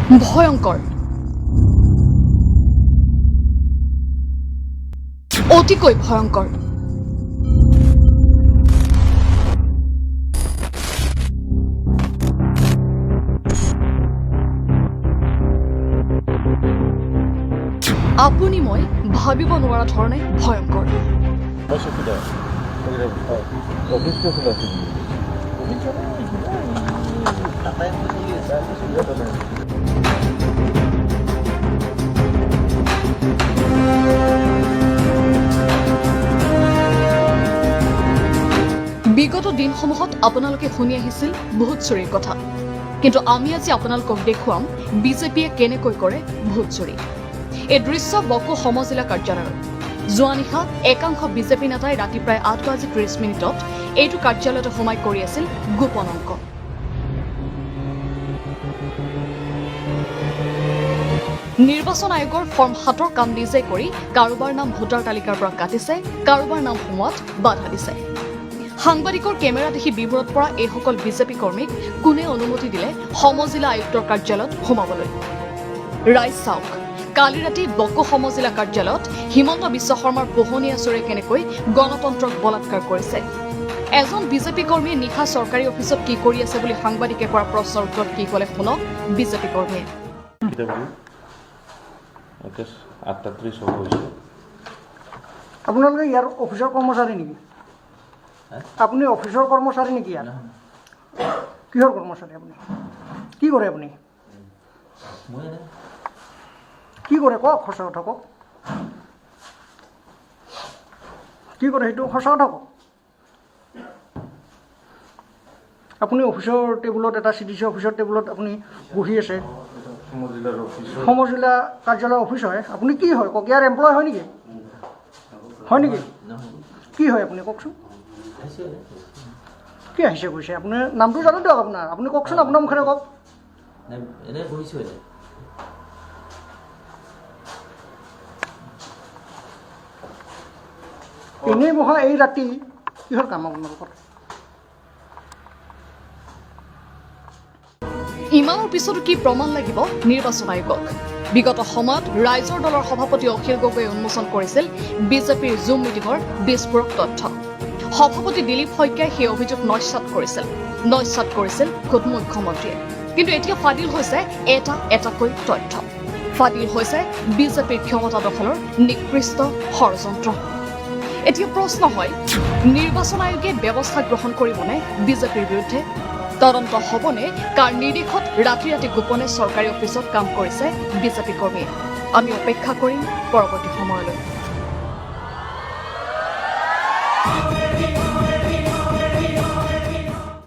ভয়ংকৰ, অতিকৈ ভয়ংকৰ। আপুনি মই ভাবিব নোৱাৰা ধৰণে ভয়ংকৰ। মই চকীদাৰ। অফিচটো খোলা আছে। অফিচ চলি আছে। বিগত দিনসমূহত আপোনালোকে শুনি আহিছিল ভোট চুৰিৰ কথা, কিন্তু আমি আজি আপোনালোকক দেখুৱাম বিজেপিয়ে কেনেকৈ কৰে ভোট চুৰি। এই দৃশ্য বকো সমজিলা কাৰ্যালয়ৰ। যোৱা নিশা একাংশ বিজেপি নেতাই ৰাতি প্ৰায় 8:30 এইটো কাৰ্যালয়তে সোমাই কৰি আছিল গোপন অংক। নিৰ্বাচন আয়োগৰ ফৰ্ম 7ৰ কাম নিজে কৰি কাৰোবাৰ নাম ভোটাৰ তালিকাৰ পৰা কাটিছে, কাৰোবাৰ নাম সোমোৱাত বাধা দিছে। সাংবাদিকৰ কেমেৰা দেখি বিমূৰত পৰা এইসকল বিজেপি কৰ্মীক কোনে অনুমতি দিলে সমজিলা আয়ুক্তৰ কাৰ্যালয়ত সোমাবলৈ? ৰাইজ চাওক, কালি ৰাতি বকো সমজিলা কাৰ্যালয়ত হিমন্ত বিশ্ব শৰ্মাৰ পোহনীয়া চোৰে কেনেকৈ গণতন্ত্ৰক বলাৎকাৰ কৰিছে। এজন বিজেপি কৰ্মীয়ে নিশা চৰকাৰী অফিচত কি কৰি আছে বুলি সাংবাদিকে কৰা প্ৰশ্নৰ উত্তৰত কি ক'লে শুনক বিজেপি কৰ্মীয়ে। 8:30 হ'ব হৈছে। আপোনালোকে ইয়াৰ অফিচৰ কৰ্মচাৰী নেকি? আপুনি অফিচৰ কৰ্মচাৰী নেকি? ইয়াৰ কিহৰ কৰ্মচাৰী আপুনি? কি কৰে আপুনি? কি কৰে কওক, সঁচা কথা কওক। কি কৰে সেইটো সঁচা কথা কওক। আপুনি অফিচৰ টেবুলত, এটা চি ডি চি অফিচৰ টেবুলত আপুনি বহি আছে। সমজিলা কাৰ্যালয়ৰ অফিচ হয়। আপুনি কি হয় কওক? ইয়াৰ এমপ্লয় হয় নেকি? হয় নেকি? কি হয় আপুনি কওকচোন? কি আহিছে কৈছে? আপুনি নামটো জানো দিয়ক আপোনাৰ। আপুনি কওকচোন, আপোনাৰ মুখেৰে কওক। এনেই বহা এই ৰাতি কিহৰ কাম আপোনালোকৰ? ইমানৰ পিছতো কি প্ৰমাণ লাগিব নিৰ্বাচন আয়োগক? বিগত সময়ত ৰাইজৰ দলৰ সভাপতি অখিল গগৈয়ে উন্মোচন কৰিছিল বিজেপিৰ জুম মিটিঙৰ বিস্ফোৰক তথ্য। সভাপতি দিলীপ শইকীয়াই সেই অভিযোগ নস্যাৎ কৰিছিল, নস্যাৎ কৰিছিল খোদ মুখ্যমন্ত্ৰীয়ে। কিন্তু এতিয়া ফাদিল হৈছে এটা এটাকৈ তথ্য। ফাদিল হৈছে বিজেপিৰ ক্ষমতা দখলৰ নিকৃষ্ট ষড়যন্ত্ৰ। এতিয়া প্ৰশ্ন হয়, নিৰ্বাচন আয়োগে ব্যৱস্থা গ্ৰহণ কৰিবনে বিজেপিৰ বিৰুদ্ধে? তদন্ত হ'বনে কাৰ নিৰ্দেশত ৰাতি ৰাতি গোপনে চৰকাৰী অফিচত কাম কৰিছে বিজেপি কৰ্মীয়ে? আমি অপেক্ষা কৰিম পৰৱৰ্তী সময়লৈ।